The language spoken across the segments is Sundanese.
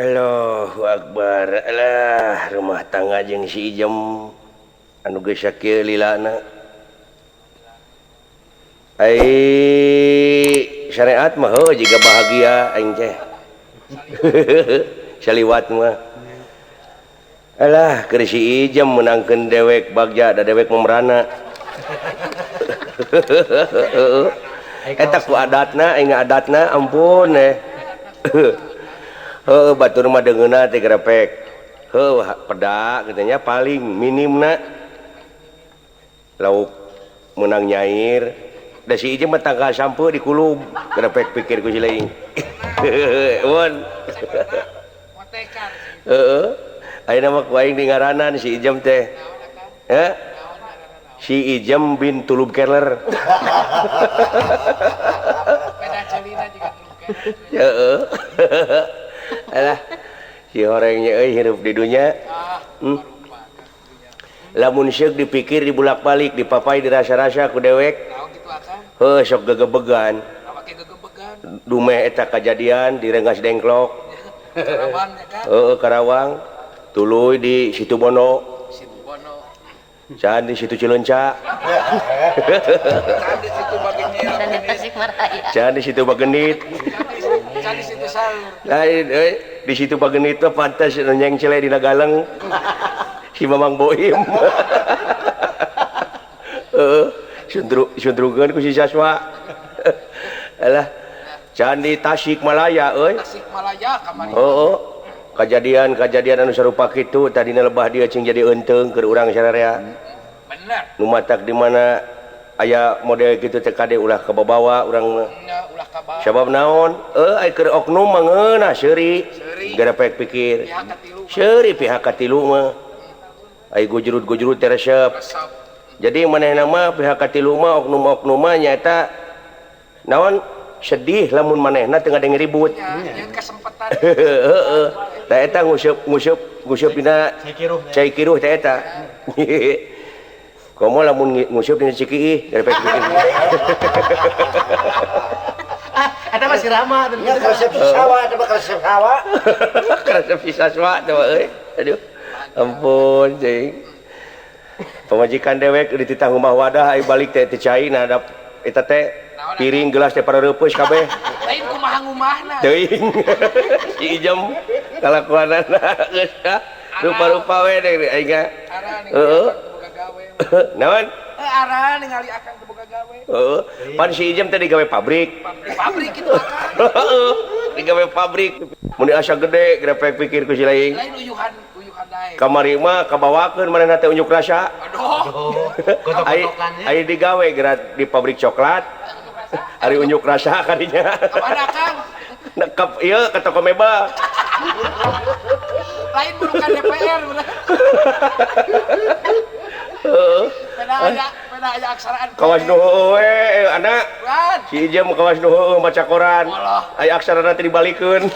Allahu Akbar alah rumah tangga jeung si Ijem anu geus sakieu lilana ai syariat mah heuh jiga bahagia aing teh saliwat mah alah keur si Ijem meunangkeun dewek bagja da dewek memerana eta ku adatna aing adatna ampun eh heuh batur mah deungeunna teh grepek heuh pedak kitu nya paling minimna lauk meunang nyair da si Ijem mah tangkal sampeu di kulub grepek pikir ku si lain mun heeh ayeuna mah ku aing di ngaranan si Ijem teh heh si Ijem bin Tulub Keller heeh alah si horengnya euy hirup di dunya lamun seuk dipikir dibulak-balik dipapai dirasa-rasa ku dewek heuh sok gegebegan dumeh eta kajadian di Renggas Dengklok heeh Karawang tuluy di Situbondo can di Situ Cileunca can di Situ Bagenit lain euy di Situ Bagenit teh pantes nu nyengcele dina galeng si Mamang Boim heeh sundrugeun ku si Saswa alah can di Tasikmalaya euy Tasikmalaya kamari heeh kajadian-kajadian anu sarupa kitu tadina lebah dieu cing jadi eunteung keur urang sararea bener nu matak di mana aya model kitu teh kade ulah kababawa urang mah ulah kabawa sabab naon euy ai keur oknum mah ngeunah seuri garepek pikir seuri pihak katilu mah ai gujrut-gujrut teh resep jadi manehna mah pihak katilu mah oknum-oknum mah nyaeta naon sedih lamun manehna teu ngadenge ribut nya kesempatan heeh da eta nguseup dina cai kiruh teh eta komo lamun nguseup dina Cikiih garepek pikir eta mah si Rama nya karesep siswa eta mah karesep hawa karesep siswa teh euy aduh ampun cing pamajikan dewek dititah rumah wadah ai balik teh teu cai nah ada eta teh piring gelas teh pareureupus kabeh lain kumaha ngumahna teuing si Ijem kalakuanana geus rupa-rupa we deui aing heeh naon arah ningali akang teu boga gawe heeh pan si Ijem teh digawe pabrik pabrik kitu akang heeh digawe pabrik mun asa gede grepek pikir ku si lain lain uyuhan uyuhan daek kamari mah kabawakeun manehna teh unjuk rasa aduh ai digawe geura di pabrik coklat ari unjuk rasa kadinya kamana akang nekep ieu ka toko mebel lain bukan DPR bener heeh peda aya aksaraan kawas nu heueuh we anak si Ijem kawas nu heueuh maca koran aya aksarana teh dibalikeun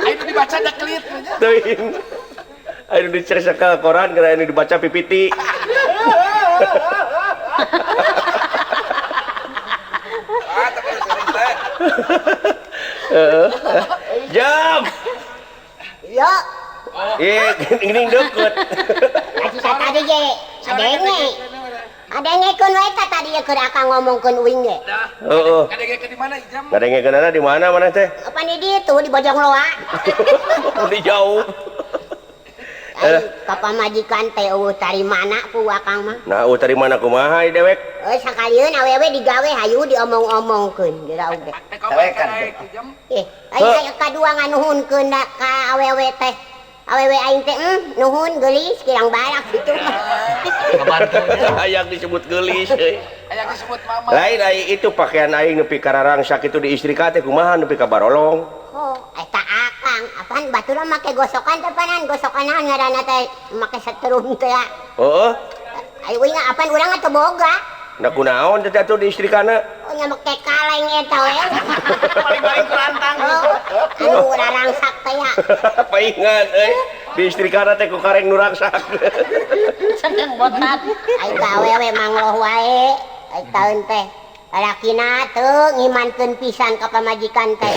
aya nu dibaca deklit teuing aya nu diceresekel koran geura aya nu dibaca pipiti jam ya eh gini deket tadi ge adengekeun we eta tadi keur akang ngomongkeun uing ge heeh ngadengekeun di mana Ijam ngadengekeunana di mana maneh teh apa di ditu di Bojongloa di jauh ka pamajikan teh eueuh tarimana ku akang mah nah eueuh tarimana kumaha ieu dewek euy sakalieun awewe digawe hayu diomong-omongkeun geura oge Cawekan eh aya kadua nganuhunkeun ka awewe teh awewe aing teh nuhun geulis kirang barak kitu mah hayang disebut geulis euy hayang disebut mama lain ai itu pakaian aing nepi ka rarangsak kitu di istri ka teh kumaha nepi ka barolong oh eta akang apaan batur make gosokan teh panan gosokan naon ngaranna teh make setrum teh heeh ai uing apaan urang mah teu boga nah kunaon teh atuh di istri kana oh nya make kaleng eta we paling-paling kurantang anu rarangsak teh ya paingan euy di istri kana teh ku kareng nu rangsak seneng botat ai ka awewe mangloh wae ai taeun teh Lalakina teu ngimankeun pisan ka pamajikan teh.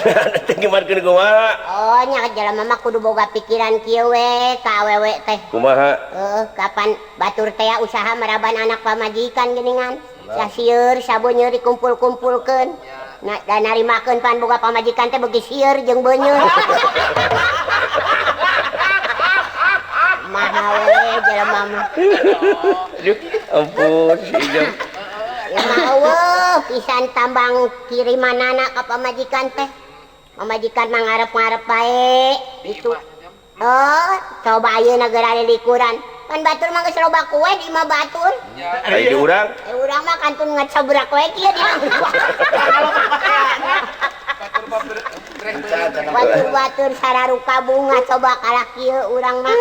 Teu ngimankeun kumaha? Oh nya jelema mah kudu boga pikiran kieu we ka awewe teh. Kumaha? Heeh, kapan batur teh usaha maraban anak pamajikan geuningan. Sasieur sabeunyeur dikumpul-kumpulkeun. Nah, dan narimakeun pan boga pamajikan teh beuki sieur jeung beunyeur. Maha we jelema mah. Aduh, ampun si Ijam. Ya mah pisan tambang kirimanana ka pamajikan teh. Pamajikan mah ngarep-ngarep bae gitu. Oh, coba ayeuna geura lilikuran. Pan batur mah geus loba kue di imah batur. Ai di urang? Urang mah kantun ngacabrak we kieu di Batur-batur sararuka bunga coba kalah kieu urang mah.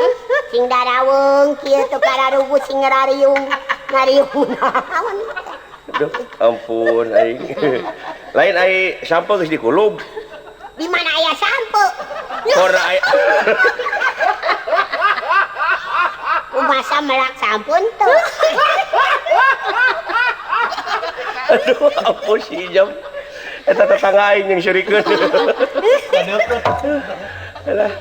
Sing daraweung kieu teu kararugu sing ngariung. Ngariung naon. Aduh, ampun aing. Lain ai sampo geus dikulub. Di mana aya sampo? Ora aya. Kumasa melak sampun tuh. Aduh, ampun si Ijam. Eta tetangga aing yang syurikeun. Alah.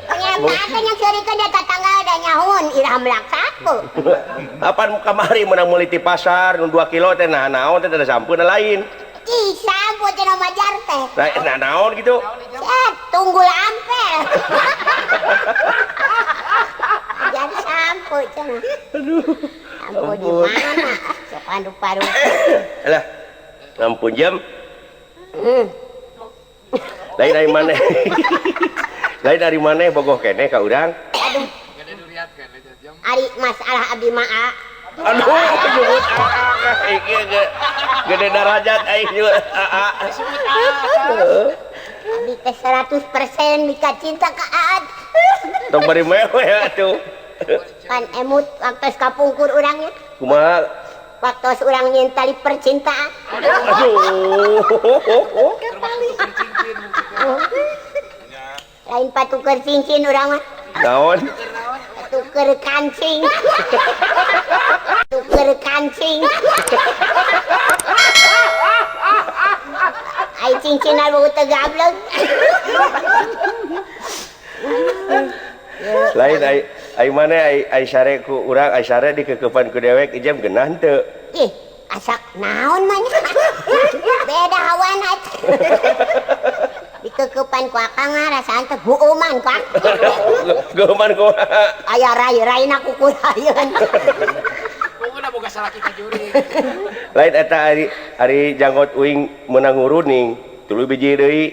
Nya yang syurikeun da tetangga da nyahun irah melak sampo. Apan kamari meunang meuli ti pasar nu 2 kilo teh nah naon teh da sampeuna lain. Ih, sampo cenah majar teh. Nah naon gitu? Set, tunggul ampel. Jadi sampo cenah. Aduh. Sampo di mana? Sok anu paru. Alah. Ampun jam. Lain dari mana? Lain dari mana bogoh keneh ka urang? Aduh. Ari masalah abdi mah a. Aduh, nyebut aa ieu gede darajat aing nyebut aa. Abdi teh 100% mika cinta ka Aad. Tong bari mewe atuh. Pan emut waktos kapungkur urangnya. Kumaha? Waktos urang nyen tali percintaan. Aduh. Lain patuker cincin urang mah. Naon? Tuker kancing. Tuker kancing. Ai cincin bau teu gablek. Lain ai ai maneh ai ai sare ku urang ai sare dikekepan ku dewek ijam geunah henteu. Ih, asak naon mah nya. Beda hawana. Dikekepan ku akang rasaan teh huuman ku akang. Huuman kumaha? Aya rai-raina kukurayeun. Punguna boga salaki ka juri. Lain eta ari ari janggot uing meunang nguruning, tuluy biji deui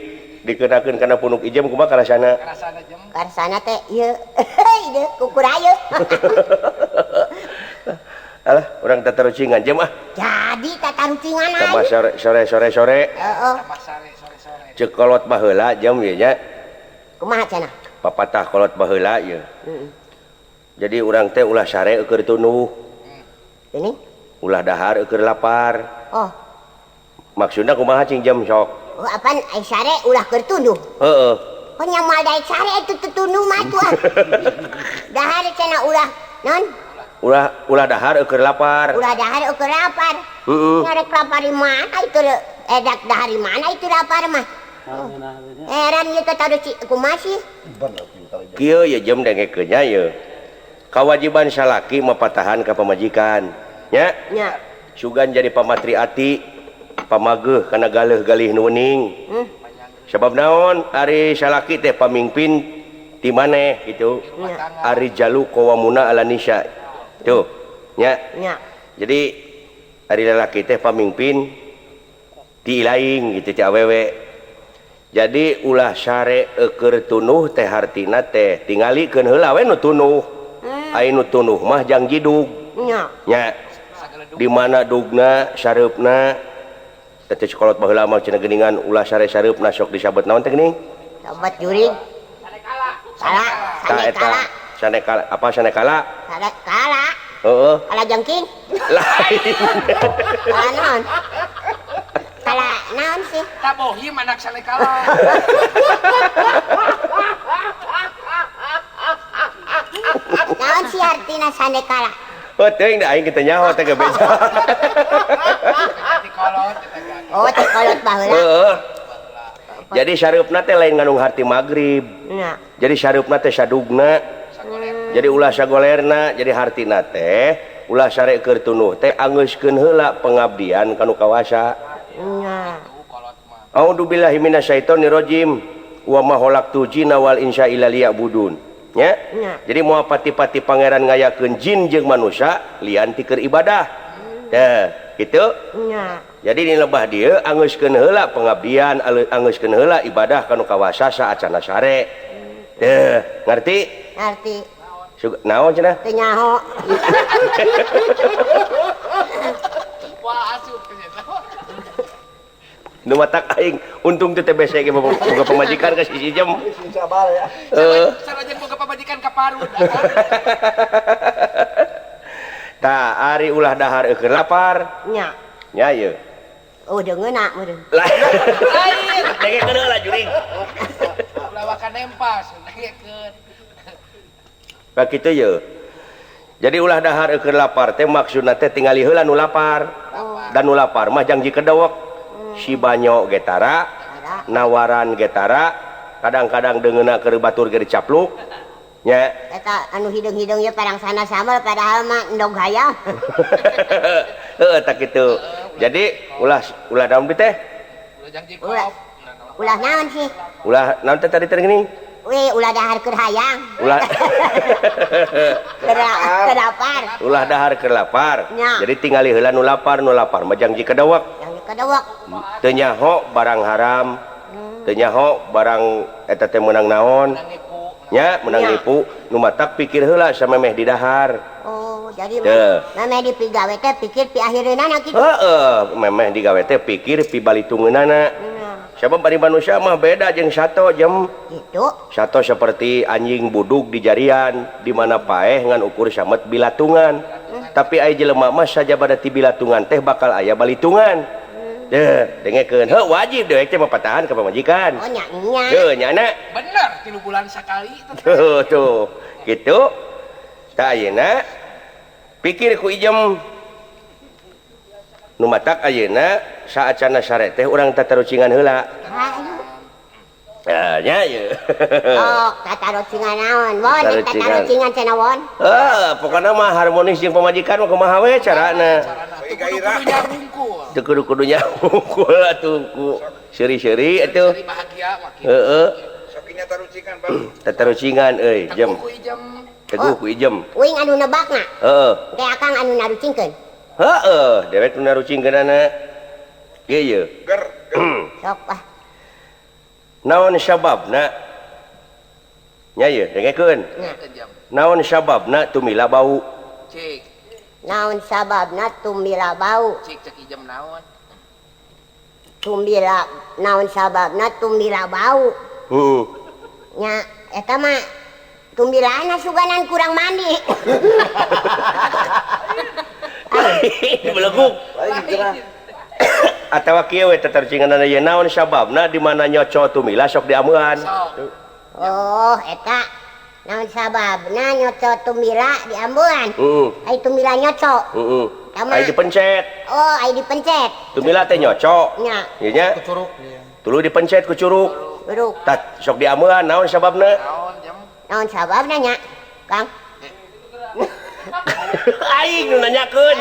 dikenakeun kana punuk ijem kumaha karasana? Karasana jem. Karasana teh ieu ieu kukurayeun. Alah, urang tatarucingan jem ah. Jadi tatarucingan aing. Tambah sore sore sore sore. Heeh. Tambah sore sore sore. Ceuk kolot baheula jem ieu nya. Kumaha cenah? Papatah kolot baheula ieu. Heeh. Jadi urang teh ulah sare eueur tunduh. Ini? Ulah dahar eueur lapar. Oh. Maksudna kumaha cing jem sok? Oh, apaan ai sare ulah keur tunduh? Heeh. Oh nya moal daek sare atuh tunduh mah atuh. Dahar cenah ulah naon? Ulah ulah dahar eueur lapar. Ulah dahar eueur lapar. Heeh. Ngarek lapar di mana itu edak dahar di mana itu lapar mah. Heran ieu teh taruci kumaha sih? Kieu ye jem dengekeun nya ye. Kawajiban salaki mapatahan ka pamajikan nya. Nya. Sugan jadi pamatri ati, pamageuh kana galeuh-galih nu wening. Sebab naon ari salaki teh pamingpin ti maneh gitu. Ari jalu qawamuna ala nisa. Tuh, nya. Nya. Jadi ari lalaki teh pamingpin ti laing gitu ti awewe. Jadi ulah sare eueur tunuh teh hartina teh tingalikeun heula we nu tunuh. Ai nu tunuh mah jang jidug. Nya. Nya. Di mana dugna sareupna teh sekolot baheula mah cenah geuningan ulah sare sareupna sok disabet naon teh geuning? Sabet jurig. Sanekala. Salah, sanekala. Sanekala apa sanekala? Sanekala. Heeh. Kala jengking. Lain. Kala naon? Kala naon sih? Tabohim anak sanekala. Naon sih artina sanekala? Oh, teuing da aing kita nyaho teh gebeja. Oh, ti kolot baheula. Heeh. Jadi sareupna teh lain ngandung harti magrib. Nya. Jadi sareupna teh sadugna. Jadi ulah sagolerna, jadi hartina teh ulah sare keur tunuh teh angeuskeun heula pengabdian ka nu kawasa. Nya. A'udzubillahi minasyaitonirrajim. Wa ma khalaqtu jinna wal insa illa liya'budun. Nya? Jadi moal pati-pati pangeran ngayakeun jin jeung manusia lian ti keur ibadah. Tah, kitu? Nya. Jadi di lebah dieu angeuskeun heula pengabdian, angeuskeun heula ibadah ka nu kawasa saacana sare. Teh, ngarti? Ngarti. Naon cenah? Teu nyaho. Wah, asup cenah. Nu matak aing untung teh TBC ge boga pamajikan ka sisi jam. Sabar ya. Heeh. Sarajan boga pamajikan ka parud. Tah, ari ulah dahar eukeun lapar. Nya. Nya ieu. Oh, deungeuna meureun. Lain. Dengekeun heula juring. Ulah wakan nempas, dengekeun. Ka kitu ye. Jadi ulah dahar eukeun lapar teh maksudna teh tingali heula nu lapar. Dan nu lapar mah jangji kedewek. Si banyo ge tara, nawaran ge tara, kadang-kadang deungeuna keur batur ge dicapluk. Nya. Eta anu hideung-hideung ye parang sana sambal padahal mah endog hayam. Heeh tah kitu. Jadi ulah ulah daun teh. Ulah jangji kop. Ulah naon sih? Ulah naon teh tadi teh geuning? Wih, ulah dahar keur hayang. Ulah keur lapar. Ulah dahar keur lapar. Jadi tingali heula nu lapar, nu lapar mah jangji kedewek. Jangji kedewek. Teu nyaho barang haram. Teu nyaho barang eta teh meunang naon. Nya, meunang nipu, nu matak pikir heula samemeh di dahar. Oh, jadi memeh dipigawe teh pikir pi akhireunana kitu. Heeh, memeh digawe teh pikir pi balitungeunana. Sabab bari manusia mah beda jeung sato jem. Gitu. Sato seperti anjing budug di jarian, di mana paeh ngan ukur samet bilatungan. Tapi aya jelema mah sajabada ti bilatungan teh bakal aya balitungan. Deh, dengekeun. Heuh wajib dewek teh mapatahan ka pamajikan. Oh nya nya. Heuh nya na. Bener, 3 bulan sakali. Tuh, tuh. Gitu. Tah ayeuna pikir ku ijem. Nu matak ayeuna saacana sare teh urang tatarucingan heula. Ah, nya ieu. Oh, tatarucingan naon? Won, tatarucingan cenah won. Heuh, pokona mah harmonis jeung pamajikan mah kumaha we carana. Teu kudu-kudu nyarungkul atuh ku seuri-seuri atuh. Bahagia mah kitu. Heeh. Sok nya tarucingan, Bang. Tatarucingan euy, jem. Teguh ku ijem. Uing anu nebakna. Heeh. Teh akang anu narucingkeun. Heeh, dewek nu narucingkeunana. Ieu ye. Ger. Sok ah. Naon sababna? Nya ieu dengekeun. Naon sababna tumila bau? Cik. Naon sababna tumila bau? Cik cek ijem naon? Tumila naon sababna tumila bau? Heeh. Nya eta mah tumbilana suganan kurang mandi. Beleguk. Atawa kieu we tatarucinganana ieu naon sababna di mana nyoco tumila sok diameuan. Oh, eta naon sababna nyoco tumila diameuan? Heeh. Ai tumila nyoco. Heeh. Ai dipencet. Oh, ai dipencet. Tumila teh nyoco. Nya. Ieu nya. Ku curug. Tuluy dipencet ku curug. Curug. Tah sok diameuan naon sababna? Naon jam? Naon sababna nya, Kang? Aing nu nanyakeun.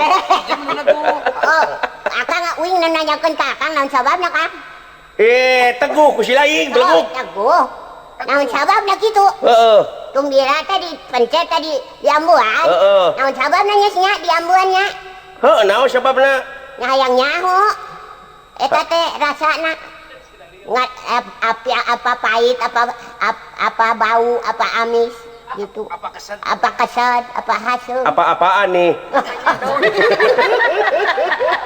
Jam nu neguh. Oh, akang uing nu nanyakeun ka akang naon sababna, Kang? Teguh ku si laing beleguk. Oh, teguh. Naon sababna kitu? Heeh. Tumbira tadi pencet tadi diambuan. Heeh. Naon sababna nya nya diambuan nya? Heeh, naon sababna? Nya hayang nyaho. Eta teh rasana ngat apa apa pahit apa apa bau apa amis gitu. Apa keset? Apa keset, apa hasil? Apa-apaan nih?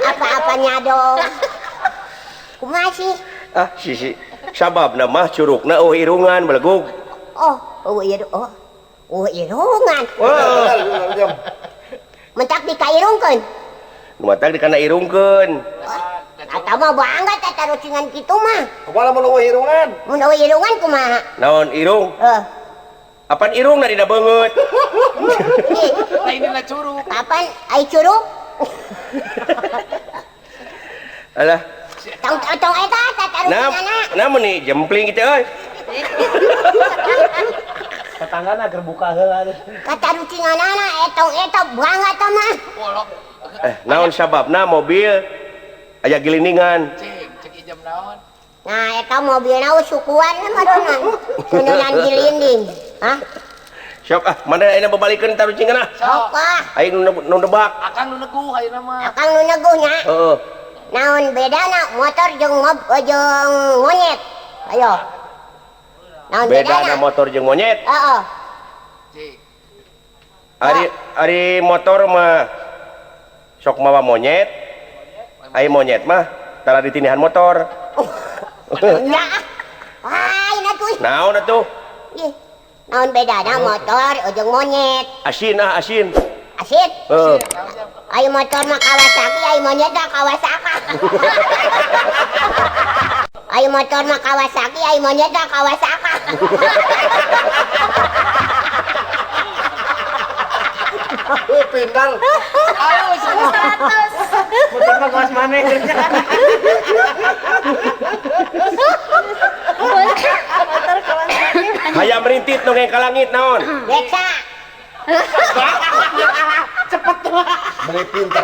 Apa-apanya dong. Kumaha sih? Ah, sisi. Sababna mah curugna eueuh irungan belegug. Oh, eueuh ieu oh. Eueuh irungan. Oh. Mentak dikairungkeun. Mentak dikana irungkeun. Atau mah bangga tatarucingan kitu mah. Kumaha lamun eueuh irungan? Mun eueuh irungan kumaha? Naon irung? Heuh. Apan irung na dina beungeut. Lain dina curug. Apan ai curug? Alah, Tong tong eta tatarucinganna. Nah, nah meuni jempling kitu euy. Tetanggana keur buka heula. Katarucinganana etong eta bangga tah mah. Naon sababna mobil aya giliningan? Cing, cek ijam naon? Nah, eta mobilna sukuan mah meureunnan. Sununan gilinding. Hah? Sok ah, mana ayeuna babalikeun tarucinganna? Sok ah. Aing nu nebak. Akang nu neguh ayeuna mah. Akang nu neguh nya. Heeh. Naon bedana motor jeung jeung monyet? Ayo. Naon bedana motor jeung monyet? Heeh. Ari ari motor mah sok mawa monyet. Ai monyet mah tara ditinihan motor. Ya. Lain atuh. Naon atuh? Ih. Naon bedana motor jeung monyet? Asin ah, asin. Asin? Heeh. Ai motor mah Kawasaki, ai monyet mah Kawasaka. Ai motor mah Kawasaki, ai monyet mah Kawasaka. Pintar. Halus 100. Motor mah kawas maneh. Motor kawas maneh. Hayam rintit nongeng ka langit naon? Beca. Cepet tuh. Beli pintar.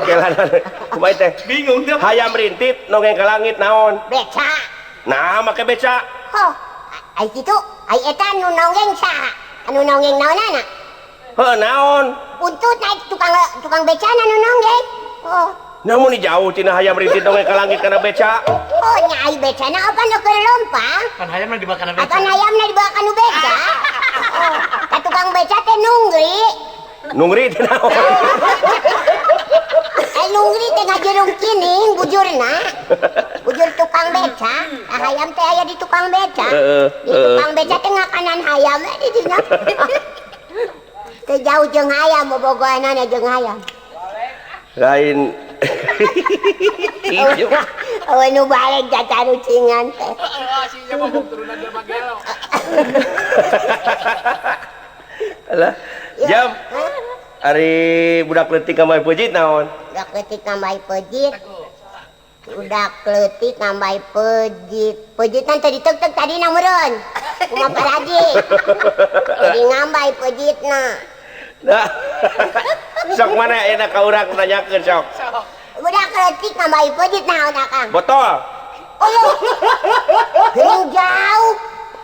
Kumaha teh? Bingung dia. Hayam rintit nongeng ka langit naon? Beca. Nah, make beca. Oh, ai kitu, ai eta nu nonggeng saha? Anu nonggeng naonana? Heuh, naon? Buntut naik tukang becana nu nonggeng. Oh. Namun ni jauh tina hayam rintit nongeng ka langit kana beca. Oh, nya ai becana apa nu keur leumpang? Kan hayamna dibawa kana beca. Apan hayamna dibawa kana beca? Oh, ka tukang beca teh nungri. Nungri teh naon? Ai nungri teh ngajerung kining bujurna. Bujur tukang beca, nah, hayam teh aya di tukang beca. Di tukang beca teh ngakanan hayam we di dinya. Teu jauh jeung hayam bobogohanana jeung hayam. Lain. Oh, nu balik tatarucingan teh. Heeh, si ieu mah turunan jelema gelo. Alah, jam. Ari budak leutik ngambai peujit naon? Budak leutik ngambai peujit. Budak leutik ngambai peujit. Peujitna teh diteuk-teuk tadina meureun. Kumaha paraji. Jadi ngambai peujitna. Nah. Sok mana ayeuna ka urang nanyakeun sok. Budak leutik ngambai peujit naon Akang? Botol. Oh. Geuning jauh.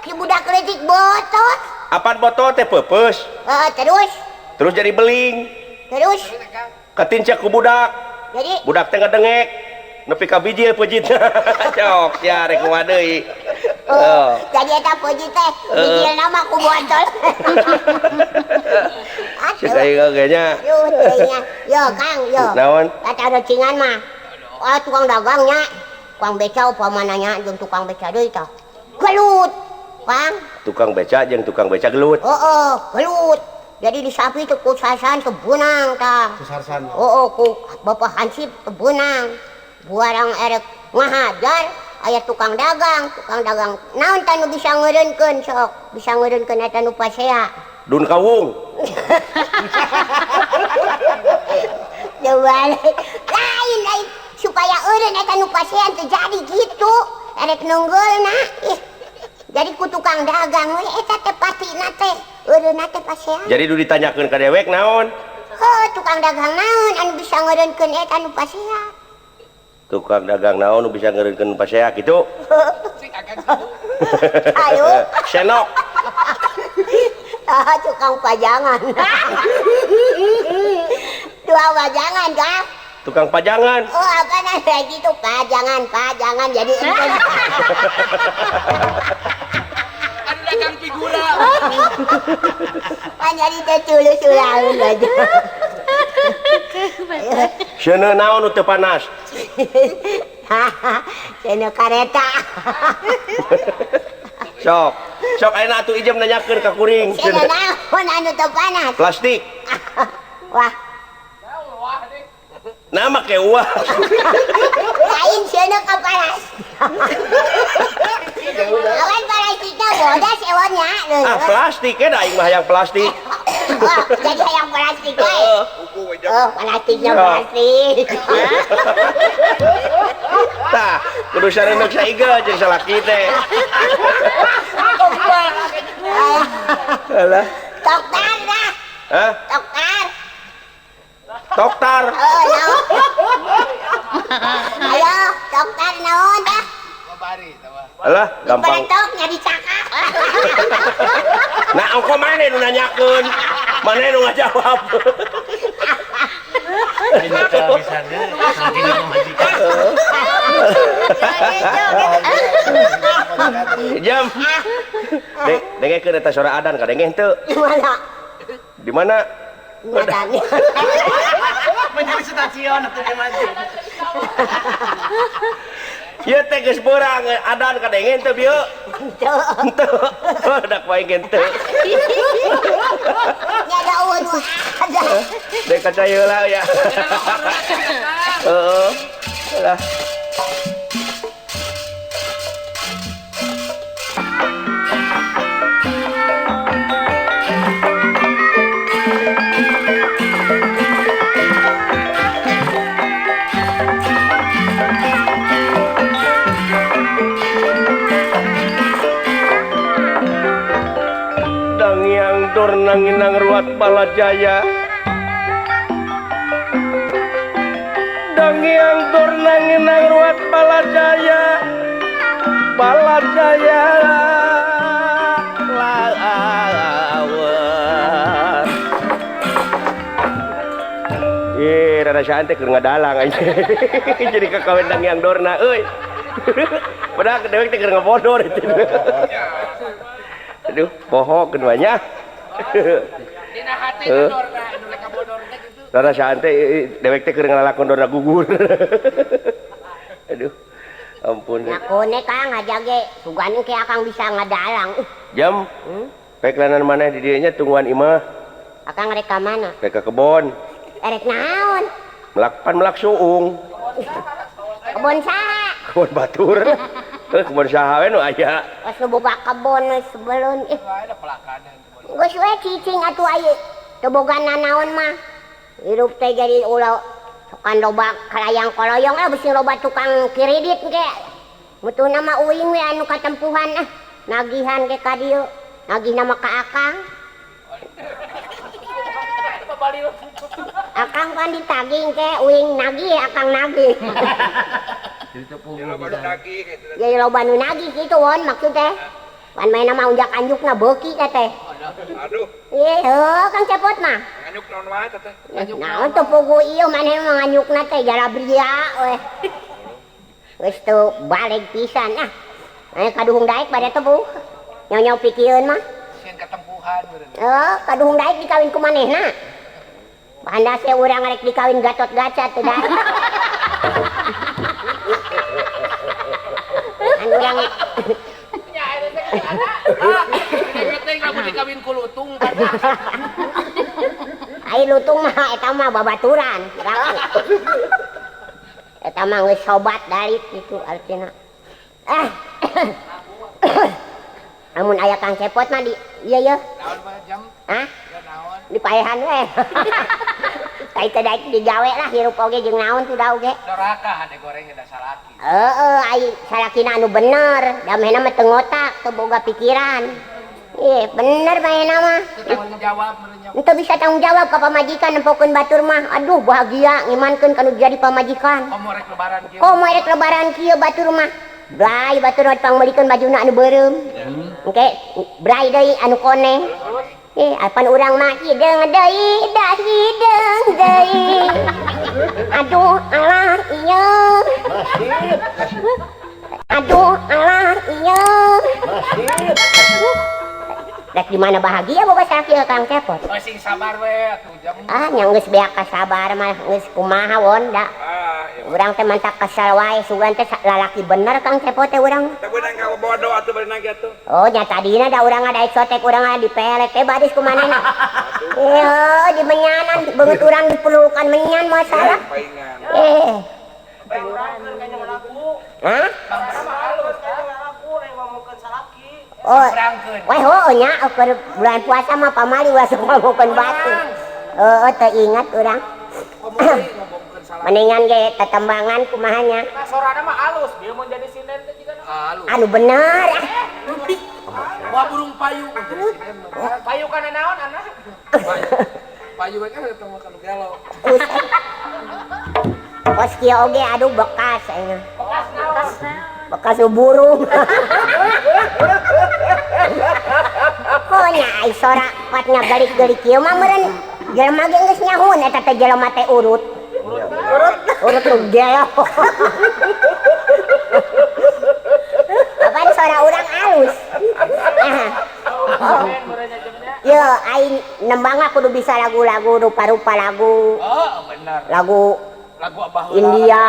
Ki budak leutik botol. Apaan botol teh peupeus? Heeh, terus? Terus jadi beling. Terus? Katincak ku budak. Jadi budak teh ngadengek nepi ka bijil peujitna. Cok, sia rek kumaha deui. Oh, jadi eta peujit teh bijilna mah ku botol. Cek aing oge nya. Yo, Kang, yo. Naon? Tatarucingan mah. Oh, tukang dagangnya. Tukang beca upamananya jeung tukang beca deui tah. Gelut, Kang. Tukang beca jeung tukang beca gelut. Heeh, gelut. Jadi disapi teh ku sasan teu beunang tah. Ku sarsan. Heeh, ku Bapak Hansip teu beunang. Buarang erek ngahajar aya tukang dagang naon tah nu bisa ngeureunkeun sok, bisa ngeureunkeun eta nu pasea. Dun kawung. Teu balik. Lain lain supaya eureun eta nu pasea teu jadi kitu. Erek nunggeulna. Ih. Jadi ku tukang dagang we eta teh pastina teh eureunna teh pasea. Jadi nu ditanyakeun ka dewek naon? Heuh, tukang dagang naon anu bisa ngeureunkeun eta nu pasea? Tukang dagang naon nu bisa ngeureunkeun pasea kitu? Cik akang sabu. Ayo. Senok. Ah, tukang pajangan. Dua pajangan kah? Tukang pajangan. Oh, apa namanya gitu pajangan, pajangan jadi Anu dagang figura. Kan jadi teh tulus ulaun aja. Seuneu naon nu teu panas? Seuneu kareta. Sok, sok ayeuna atuh ijem nanyakeun ka kuring. Seuneu naon anu teu panas? Plastik. Wah. Nah make uang. Lain seuneu ka panas. Awan plastikna bodas ewonnya. Ah plastik ya, aing mah hayang plastik. Oh, jadi hayang plastik wae. Oh, plastiknya plastik. Tah, kudu sareundeuk saigel jeung salaki teh. Alah. Toktar dah. Hah? Toktar. Toktar. Oh, naon? Ayo, toktar naon dah? Alah, gampang. Diperetok nyari cakap. Nah, engko maneh nu nanyakeun? Maneh nu ngajawab? Jam. Dengekeun eta suara adan kadenge henteu? Di mana? Di mana? Adan. Menjadi stasiun atuh di masjid. Ieu teh geus beurang adan kadenge henteu bieu? Henteu. Henteu. Dak wae henteu. Nya da eueun adan. Dek kaca heula ya. Heeh. Lah. Dangiang Dornanginang Ruat Balajaya. Dangiang Dornanginang Ruat Balajaya. Balajaya lawan. Ih, rada saan teh keur ngadalang anjing. Jadi kakawin Dangiang Dorna euy. Padahal dewek teh keur ngabodor itu. Aduh, poho keduanya. Dina hate dorna, nu rek kabodor teh kitu. Rada saan teh dewek teh keur ngalakon dorna gugur. Aduh. Ampun. Ngakone Kang ngajage, sugan ke Akang bisa ngadalang. Jam. Rek lanan maneh di dieu nya tungguan imah. Akang rek ka mana? Rek ka kebon. Rek naon? Melak pan melak suung. Kebon saha? Kebon batur. Kebon saha we nu aya. Geus nu boga kebon sebelun ih. Ada pelakanan kebon. Geus we cicing atuh aya. Teu boga nanaon mah. Hirup teh jadi ulah tukang loba kalayang koloyong lah bisi loba tukang kredit ge. Mutuna mah uing we anu katempuhan ah. Nagihan ge ka dieu. Nagihna mah ka Akang. Akang pan ditagih ke uing nagih Akang nagih. Jadi loba nu nagih kitu won maksud teh. Pan maena mah unjak anjukna beuki teh teh. Aduh. Ih, heuh Kang Cepot mah. Nganyuk naon wae teh teh. Naon teu pugu ieu maneh mah nganyukna teh jalabria we. Geus teu balik pisan ah. Aya kaduhung daek bade tepuh. Nyaw-nyaw pikieun mah. Sieun katempuhan meureun. Heuh, kaduhung daek dikawin ku manehna. Banda se urang rek dikawin Gatot-Gaca teu daek. Anu urang nya eta teh ada. Ah, teh lamun dikawin ku lutung. Ai lutung mah eta mah babaturan. Eta mah geus sobat dalit kitu artina. Ah. Amun aya Kang Cepot mah di ieu ye. Naon mah jam? Hah? Ya naon? Di paehan we. Tai teh daek digawe lah hirup oge jeung naon tuh da oge. Doraka hade goreng da salaki. Heeh, ai salakina anu bener, da mehna mah teu ngotak, teu boga pikiran. Ih, bener manehna mah. Teu tanggung jawab meureun nya. Teu bisa tanggung jawab ka pamajikan nempokeun batur mah. Aduh, bahagia ngimankeun kanu jadi pamajikan. Komo rek lebaran kieu. Komo rek lebaran kieu batur mah. Brai batur mah pangmeulikeun bajuna anu beureum. Engke brai deui anu koneng. Eh, apan urang mah hideung deui, da hideung deui. Aduh, alah ieu. Aduh, alah ieu. Rek di mana bahagia boga salaki Kang Cepot. Oh, sing sabar we atuh jam. Ah, nya geus beak sabar mah geus kumaha won da. Ah, iya. Urang teh mantak kesal wae sugan teh lalaki bener Kang Cepot teh urang. Teu beunang ka bodo atuh beunang ge atuh. Oh, nya tadina da urang ada sotek urang ada dipelek teh badis kumanehna. Iya, di menyanan beungeut urang diperlukan menyan masalah. Paingan. Eh, Hah? Oh. Weh heueuh nya keur bulan puasa mah pamali ulah sok ngomongkeun batur. Heueuh teu ingat urang. Mendingan ge tetembangan kumaha nya. Nah, sorana mah alus, dia mun jadi sinden teh jiga alus. Anu bener. Wah burung payu. Payu kana naon anak? Payu we kan eta mah kanu gelo. Kos kieu oge aduh bekas ayeuna. Bekas naon? Bekas burung. Konya ai sora pat ngagalik-galik kieu mah meureun jelema ge geus nyahoun eta teh jelema teh urut. Urut. Urut nu gelo. Apaan sora urang alus. Oh. Yo aing nembang kudu bisa lagu-lagu rupa-rupa lagu. Oh, benar. Lagu lagu abah India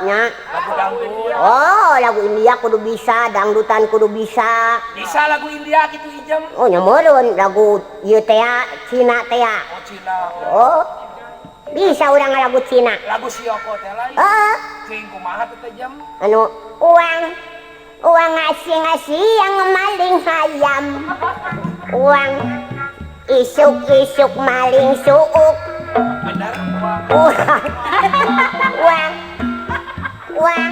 nya. Lagu dangdut. Oh, lagu India kudu bisa, dangdutan kudu bisa. Bisa lagu India gitu ijem. Oh, nya meureun lagu ieu teh Cina teh. Oh, Cina. Oh. Bisa urang lagu Cina. Lagu Sioko teh lain. Heeh. Cing kumaha teh jem? Anu uang uang ngasih-ngasih yang maling hayam. Uang isuk-isuk maling suuk. Benar. Uang. Uang. Uang.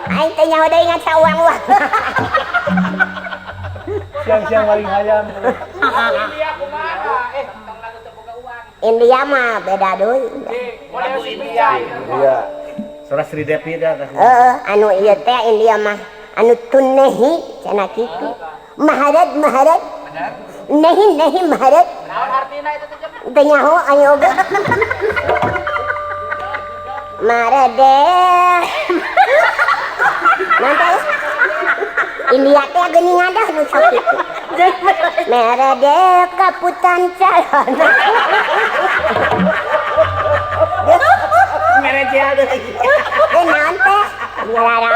Aing teh nyaho deui ingat sa uang-uang. Siang-siang maling hayam. India kumaha? Tong lagu teu boga uang. India mah beda deui. Lagu India. Iya. Sora Sri Devi dah. Heeh, anu ieu teh India mah anu tunehi cenah kitu. Maharaj maharaj. Benar. Nehi nehi maharaj. Naon artina eta teh? Teu nyaho aing oge. Marade. Nanti India teh geuningan dah nu sok kitu. Merede kaputan calon. Merede ada lagi. Eh naon teh? Ngalara.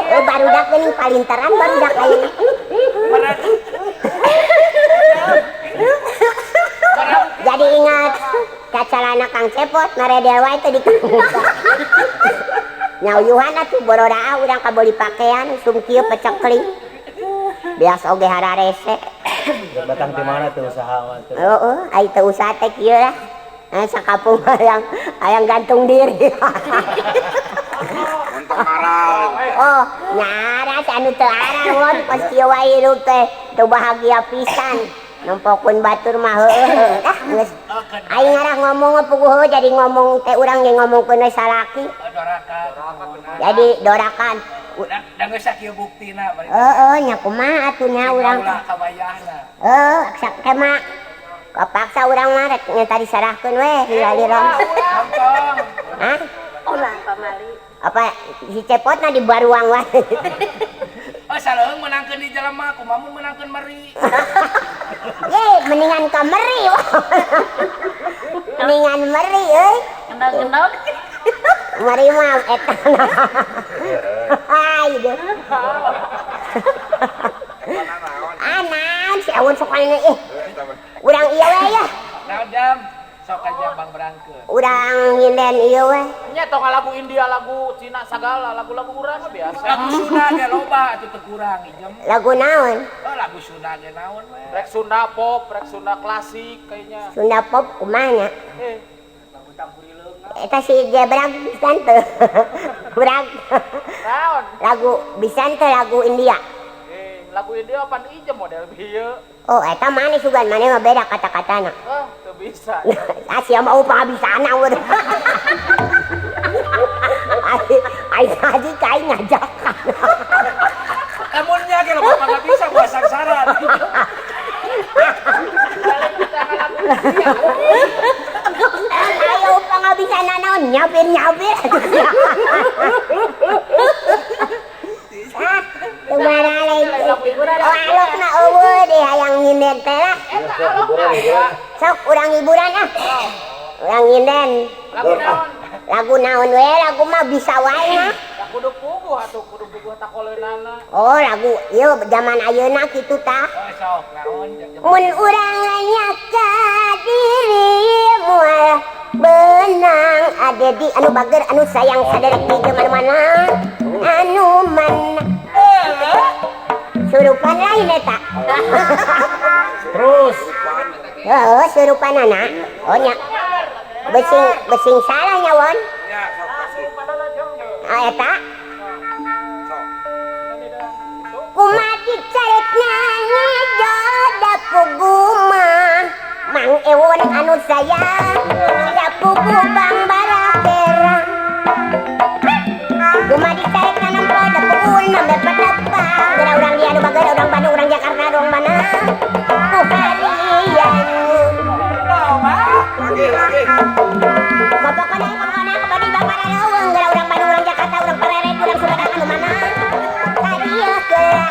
Eh barudak geuning palintaran barudak aing. Jadi ingat kacalana Kang Cepot maredel wae teh dikamuka. Nyauyuhan atuh borodaa urang kabeuli pakean usum kieu pecekling. Biasa oge hararese. Batang di mana teu usaha mah teh? Heeh, ai teu usaha teh kieu lah. Sakapung hayang gantung diri. Untuk aral. Oh, nyaras anu teu aral won pas kieu wae hirup teh teu bahagia pisan. Nempokeun batur mah heueuh. Ah geus. Aing ngarah ngomong puguh jadi ngomong teh urang ge ngomongkeun we salaki. Jadi dorakan. Da geus sakieu buktina. Heeh, nya kumaha atuh nya urang. Heuh, sak mah kapaksa urang mah rek nya tadi sarahkeun we lila-lila. Hah? Ulah pamali. Apa si Cepotna di baruang wae. Oh, saleuheung meunangkeun di jelema, kumaha mun meunangkeun meri. Ye, mendingan ka meri. Mendingan meri euy. Kendal-kendal. Meri mah eta. Ai deh. Ah, naon si Awun sok anu ih. Urang ieu we ya. Naon jam? Sok aja Bang berangkeun. Urang nyinden ieu we. Nya tong lagu India, lagu Cina sagala, lagu-lagu urang mah biasa. Lagu Sunda ge loba atuh teu kurang ijem. Lagu naon? Oh, lagu Sunda ge naon we. Rek Sunda pop, rek Sunda klasik kayaknya. Sunda pop kumaha nya? Lagu Tampurileung. Eta si Jebrag pisan teu. Brag. Naon? Lagu pisan teu lagu India. Lagu India pan ijem model bieu. Oh, eta maneh sugan maneh mah beda kata-katana. Ah, teu bisa. Ah, sia mah pangabisana urang. Ai tadi kai ngajakan. Lamun nya ge loba pangabisa buah sangsara. Ayo pangabisana naon nyabir-nyabir. Oh, alokna eueuh deh hayang nyinden teh lah. Sok urang hiburan ah. Urang nyinden. Lagu naon? Lagu naon we, lagu mah bisa wae mah. Kudu puguh atuh, kudu puguh takoleunana. Oh, lagu ieu zaman ayeuna kitu tah. Oh, sok naon? Mun urang nyaka diri moal beunang ade di anu bager anu sayang saderek di mana-mana. Anu mana? Surupan lain eta. Terus. Heeh, surupanana. Oh nya. Besing besing salah nya won. Ah eta. Kumaha carekna ngejoda puguma. Mang Ewon anu sayang da pugu bang barakera. Kumaha carekna nempo da pugu nambe patepang. Geura urang dia anu bager urang Bandung urang Jakarta urang mana. Ku harian. Lagi. Pokokna pokokna kabadi bapak leuweung geura urang Bandung urang Jakarta urang Pareret urang Sumedang anu mana. Kadieu geura.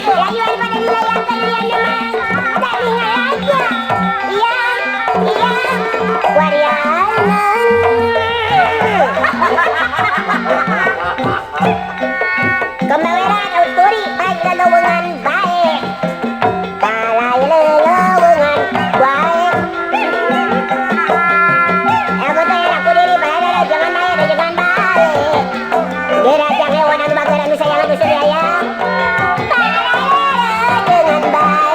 Layuan pada dilayangkan lian demang. Tadi ngalaga. Iya, iya. Warianan. Kemaweran auturi baik leleuweungan bae. Balai leleuweungan bae. Aku teh aku diri bae jangan bae jangan bae. Geura jang hewan anu bager anu sayang anu sedaya. Dengan baik.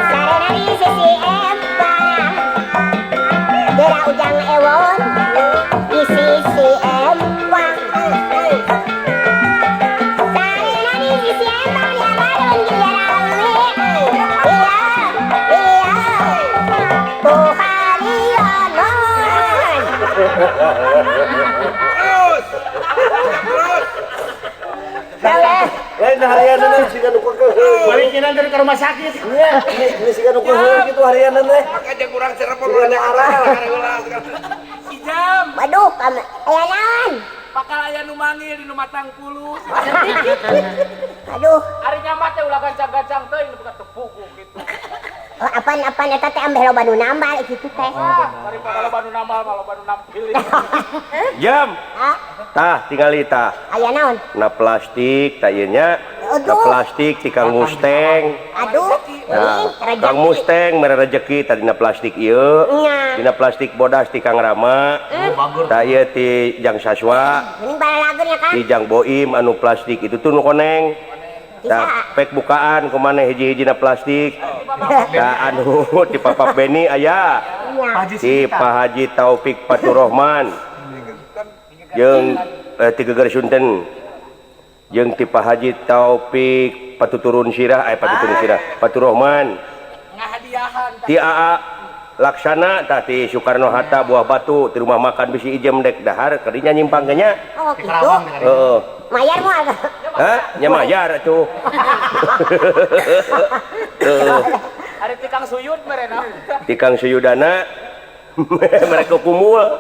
Sarena di sisi empang. Geura Ujang Ewon di sisi empang. Sarena di sisi empang dia balon dia rame. Iya, iya. Tuharianon. Terus. Terus. Lain harianan siga nu kekeuh. Balikinan dari ke rumah sakit. Nya, ini siga nu kekeuh kitu harianan teh. Makanya kurang Cirebon Siga nu arah. Ijam. Waduh, kamu aya naon? Bakal aya nu manggil di nu matang puluh. Aduh. Ari nyamat teh ulah gancang-gancang teuing nu buka tepugu gitu. Oh, apaan eta teh ambeh loba nu nambal kitu teh. Daripada loba nu nambal mah loba nu nampil. Jam. Tah tingali tah. Aya naon? Na plastik tah ieu nya. Na plastik ti Kang Musteng. Aduh. Nah, Kang Musteng mere rejeki tadi na plastik ieu. Dina plastik bodas ti Kang Rama. Tah ieu ti Jang Saswa. Mending balalageun ya Kang. Ti Jang Boim anu plastik itu tuh nu koneng. Tah pek bukaan kumaneh hiji-hijina plastik. Tah anu ti Papa Beni aya. Ti Pak Haji Taufik Faturrahman. Jeung ti Geger Sunten. Jeung ti Pak Haji Taufik Patuturun Sirah, Patuturun Sirah, Faturrahman. Ngahadiahan Ti AA Laksana tah ti Soekarno Hatta Buah Batu ti rumah makan bisi ijem dek dahar kadinya nyimpang ge nya. Oh kitu. Heeh. Mayar moal. Hah? Nya mayar atuh. Heeh. Ari ti Kang Suyud merena. Ti Kang Suyudana mereka kumul.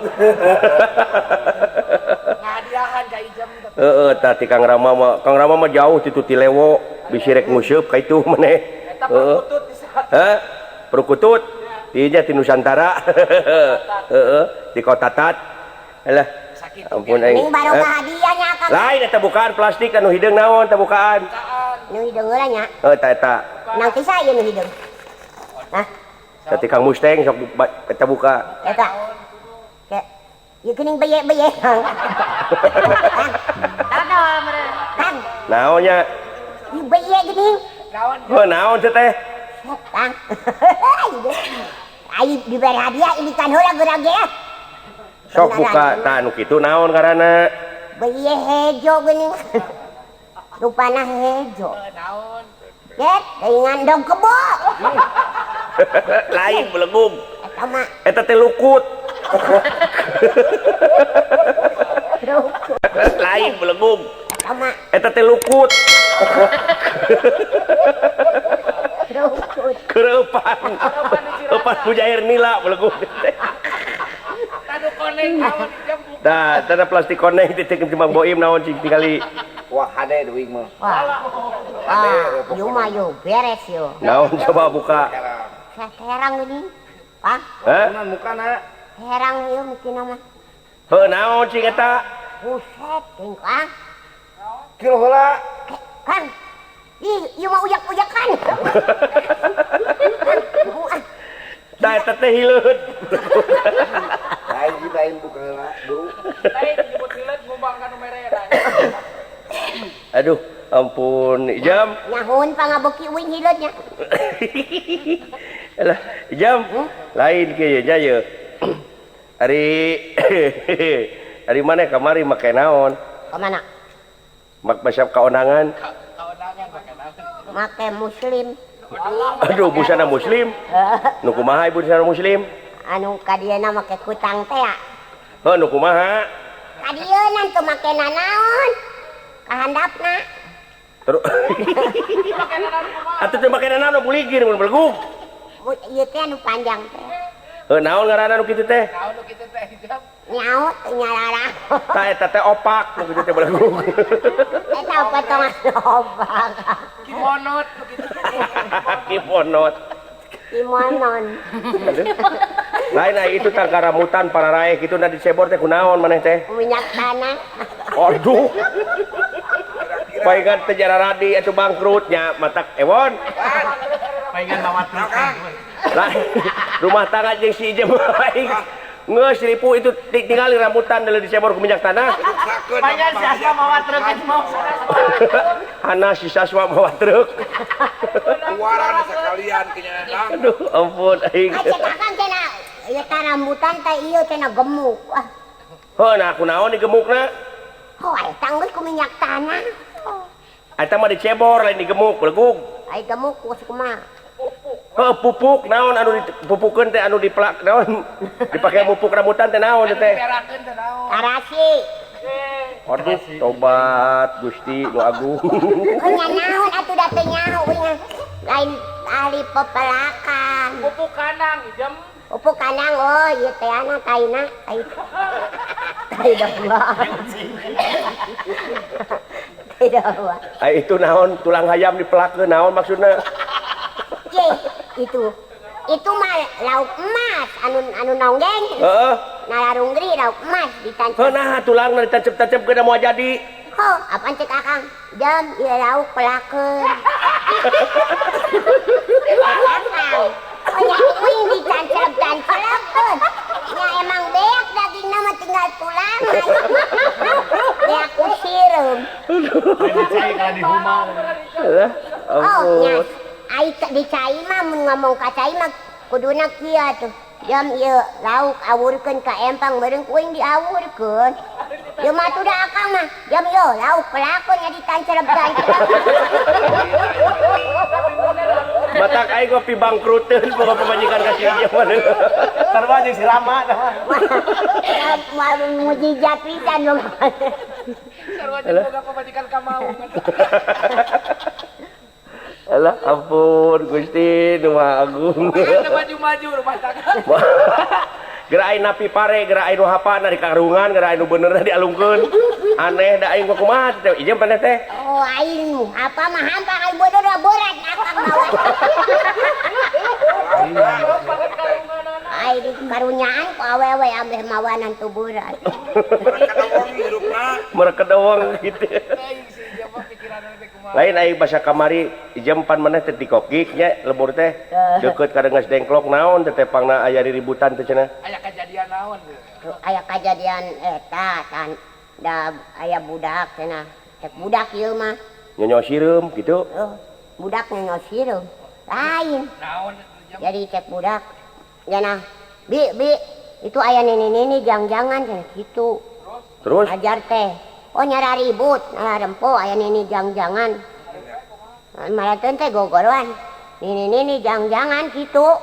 Ngahadiahan ka ijem. Heeh, tah ti Kang Rama mah, Kang Rama mah jauh ti ti Lewo, bisi rek nguseup ka itu maneh. Eta perkutut di Hah? Perkutut. Dinya ti Nusantara. Heeh, di Kota Tat. Alah. Ampun aing. Mending barokah hadiah nya Kang. Lain eta bukaan plastik anu hideung naon eta bukaan? Nu hideung heula nya. Heuh eta eta. Nang tisa ieu nu hideung. Hah? Tadi Kang Musteng sok eta buka. Eta. Ke. Ieu geuning beye-beye. Kang. Naon nya? Ieu beye geuning. Naon? Heuh naon teh teh? Kang. Ai dibere hadiah ini kan heula geura ge. Sok buka tah anu kitu naon ngaranna? Beye hejo geuning. Rupana hejo. Naon? Get, teuingan dong kebo. Lain belegum. Eta mah eta teh lukut. Lain belegum. Eta mah eta teh lukut. Lukut. Kereupan. Eupan pujair nila belegum teh. Tanu koneng naon jam buka. Tah, tah plastik koneng titik Mang Boim naon cing tingali. Wah, hade duit mah. Wah. Wah, ieu mah yo beres yo. Naon coba buka. Herang geuning. Pak. Hah? Mukana. Herang ieu mungkin mah. Heuh naon cing eta? Buset, ting Kang. Kilo heula. Kang. Ih, ieu mah uyak-uyakan. Tah eta teh hileud. Lain lain buka heula, buru. Ampun, Ijam. Nyahun pangabeuki uing hileudnya. Alah, Ijam. Lain kieu nya ye. Ari ari maneh kamari make naon? Ka mana? Mak basa kaondangan. Kaondangan make naon? Make muslim. Aduh, busana muslim. Nu kumaha ibu busana muslim? Anu ka dieuna make kutang teh ya. Heuh, nu kumaha? Ka dieuna teu make nanaon. Ka handapna. Terus. Atuh teu make nanaon buligir mun belegug. Ieu teh anu panjang teh. Heuh, naon ngaranna nu kitu teh? Naon nu kitu teh, Ijam? Nyaut nyarara. Tah eta teh opak nu kitu teh belegug. Eta potongan opak. Kimonot nu kitu. Kimonot. Kimonon. Lain ai itu tangkaramutan para raeh kitu na dicebor teh kunaon maneh teh? Minyak tanah. Aduh. Paingan teh jararadi atuh bangkrut nya matak ewon. Paingan mawa truk. Lah rumah tangga jeung si Ijem aing. Geus ripu itu tingali rambutan deuleu dicebor ku minyak tanah. Paingan si Aswa mawa truk geus mau. Hana si Saswa mawa truk. Keluaran sekalian kenyataan. Aduh, ampun aing. Ai cek akang cenah ieu teh rambutan teh ieu cenah gemuk. Wah. Heuh, nah kunaon digemukna? Oh, eta geus ku minyak tanah. Eta mah dicebor lain digemuk, belegug. Ai gemuk ku kumaha? Heuh, pupuk naon anu dipupukeun teh anu dipelak naon dipake mupuk rambutan teh naon teh? Diperakeun teh naon? Tarasi. Aduh, tobat Gusti nu agung. Nya naon atuh da teu nyaho uing lain ahli pepelakan. Pupuk kandang, Ijem. Pupuk kandang oh ieu teh ana taina. Tai domba. Tai domba. Ai itu naon tulang hayam dipelakeun naon maksudna? Itu mah lauk emas anu anu nonggeng. Heeh. Nalarunggri lauk emas ditancep. Heuh nah tulangna ditancep-tancep geuna moal jadi. Heuh, apaan cek akang? Jam ieu lauk pelakeun. Oh ya uing ditancep-tancep. Ya emang beak dagingna mah tinggal tulang. Beak ku sireum. Lain cai kana dihumang. Oh, nya. Ai di cai mah mun ngomong ka cai mah kuduna kieu atuh. Jam ieu lauk awurkeun ka empang beureung kuing diawurkeun. Ieu mah atuh da akang mah. Jam ieu lauk pelakon nya ditancerep-tancerep. Matak aing ngopi bangkruteun boga pamajikan ka si ieu mah. Sarua jeung si Rama tah mah. Moal mujizat pisan boga. Sarua jeung boga pamajikan ka maung. Alah ampun Gusti nu Maha Agung. Maju-maju rumah tangga. Geura aing napi pare, geura aing nu hapana di karungan, geura aing nu benerna dialungkeun. Aneh da aing kumaha teh ieu maneh teh. Oh aing apa mah hampa aing bodoh da berat akang mawa. Ai di karunyaan ku awewe ambeh mawanan tu berat. Mereka dawang gitu. Lain aing basa kamari jam pan maneh teh dikokik nya lembur teh deukeut ka Rengas Dengklok naon teh pangna aya riributan teh cenah. Aya kajadian naon? Aya kajadian eta tan da aya budak cenah. Cek budak ieu mah. Nyonyo sireum kitu. Oh, budak nyonyo sireum. Lain. Naon? Jadi cek budak cenah, "Bi, bi, itu aya nini-nini jang-jangan cenah kitu." Terus? Ajar teh. Oh nyara ribut, nyara rempo aya nini jang-jangan. Malah teh gogoroan. Nini-nini jang-jangan gitu.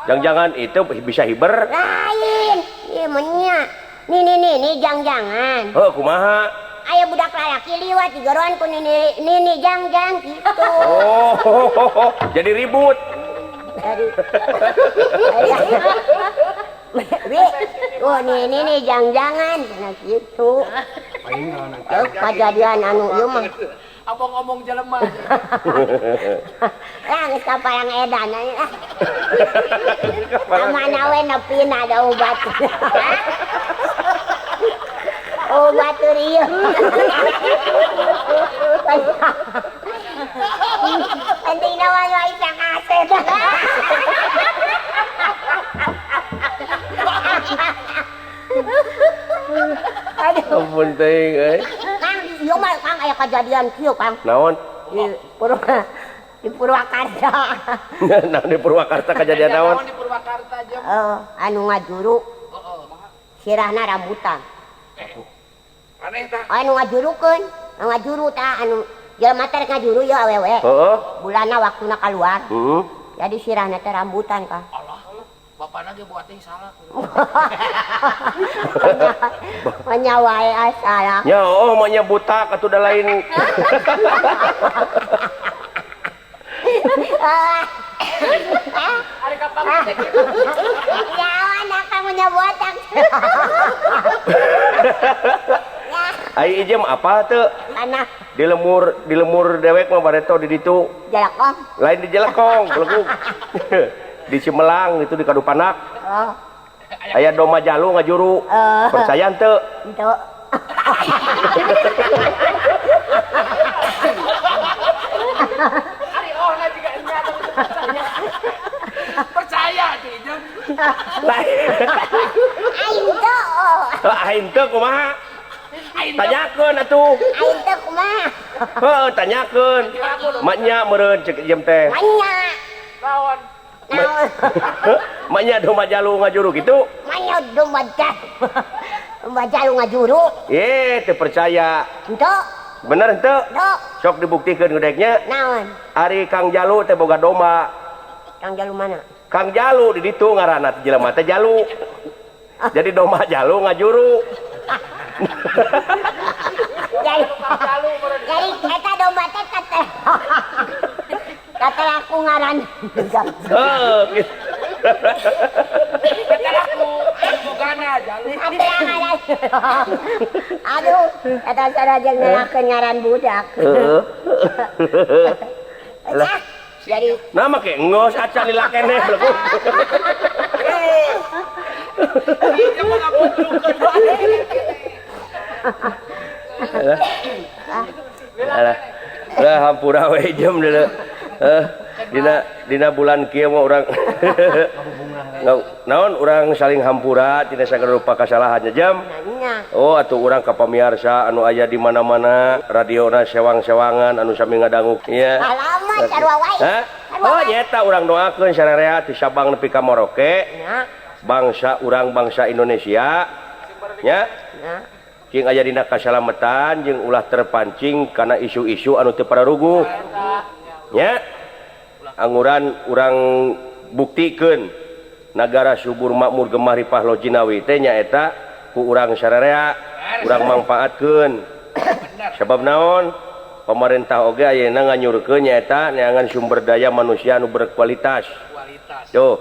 Jang-jangan itu bisa hiber? Lain, ieu menya. Nini-nini jang-jangan. Heuh, kumaha? Aya budak lalaki liwat digoroan ku nini nini jang-jang gitu. Oh, jadi ribut. Jadi Wi, oh nini nih jang-jangan nah gitu. Kejadian anu ieu mah. Omong-omong jelema. Lah geus kaparang edan ah. Kamana we nepina da obat. Obat ieu. Penting nawa wae kaset. Aduh. Ampun teuing euy. Kang yo Ieu mah Kang aya kajadian kieu Kang. Naon? Di Purwakarta. Naon di Purwakarta kajadian naon? Naon di Purwakarta jam? Anu ngajuru. Sirahna rambutan. Aneh tah. Anu ngajurukeun, ngajuru tah anu jelema teh rek ngajuru ieu awewe. Heeh. Bulanna waktuna kaluar. Heeh. Jadi sirahna teh rambutan Kang. Allah. Bapana ge buat teh salah. Manya wae salah. Ya oh manya buta atuh da lain. Ari kapan teh kitu. Ya anak kamu nya botak. Ai ijem apa teu? Tanah. Di lemur dewek mah bareto di ditu. Jelekong. Lain di Jelekong, belegug. Di Cimelang itu di Kadupanak. Oh. Aya domba jalu ngajuru. Percaya henteu? Henteu. Ari ohna juga nya percaya tuh ijem. Aing teu. Aing teu kumaha? Tanyakeun atuh. Aing teu kumaha? Heuh, tanyakeun. Maknya meureun cek ijem teh. Maknya. Naon? Maknya domba jalu ngajuru gitu? Maknya domba jalu. Domba jalu ngajuru. Ye, teu percaya. Henteu. Bener henteu? Henteu. Sok dibuktikeun gudegnya. Naon? Ari Kang Jalu teh boga domba. Kang Jalu mana? Kang Jalu di ditu ngaranna teh jelema teh Jalu. Jadi domba jalu ngajuru. Jadi eta domba teh kata kata aku ngaran. Heeh. Kata aku bogana jalu. Aduh, eta sarajeng ngelakeun ngaran budak. Heeh. Lah, jadi nah make ngos acan lila keneh belegu. Ieu mah ngabudrukeun wae. Alah. Lah hampura we jam deuleu. Dina bulan kieu mah urang naon urang saling hampura tina sagala rupa kasalahannya jam. Oh atuh urang ka pamiarsa anu aya di mana-mana radiona sewang-sewangan anu sami ngadangu ieu. Alamat sarua wae. Oh nyeta urang doakeun sararea ti Sabang nepi ka Maroke. Bangsa urang bangsa Indonesia nya. Jeung aya dina kasalametan jeung ulah terpancing kana isu-isu anu teu pararuguh. Nya. Anguran urang buktikeun nagara subur makmur gemah ripah loh jinawi teh nyaeta ku urang sararea urang mangpaatkeun. Sabab naon? Pemerintah oge ayeuna nganyurkeun nyaeta neangan sumber daya manusia anu berkualitas. Tuh.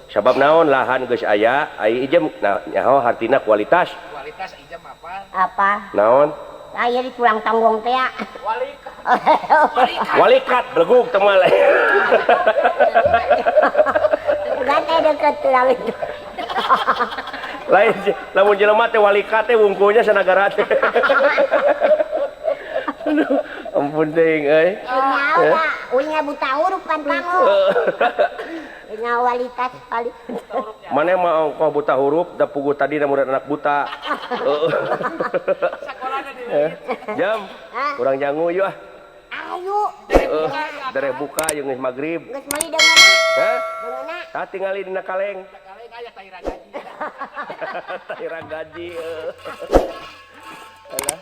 Sabab naon lahan geus aya, ai ijem nah nyaho hartina kualitas. Kualitas ijem apa? Apa? Naon? Aya di tulang tanggung teh ya. Walikat. Walikat belegug teh mah. Udah teh deket tulang itu. Lain lamun jelema teh walikat teh wungkulnya sanagara teh. Aduh, ampun teuing euy. Nyawa, unya buta huruf kan pango. Nya walikat kali. Mane mah ongkoh buta huruf da puguh tadi da murid anak buta. Sakolana di Jam, urang jangu yuk ah. Ayo. Dereh buka jeung geus magrib. Geus meuli deungeunna. Hah? Deungeunna. Tah tingali dina kaleng. Kaleng aya tahiran gaji. Tahiran gaji. Alah.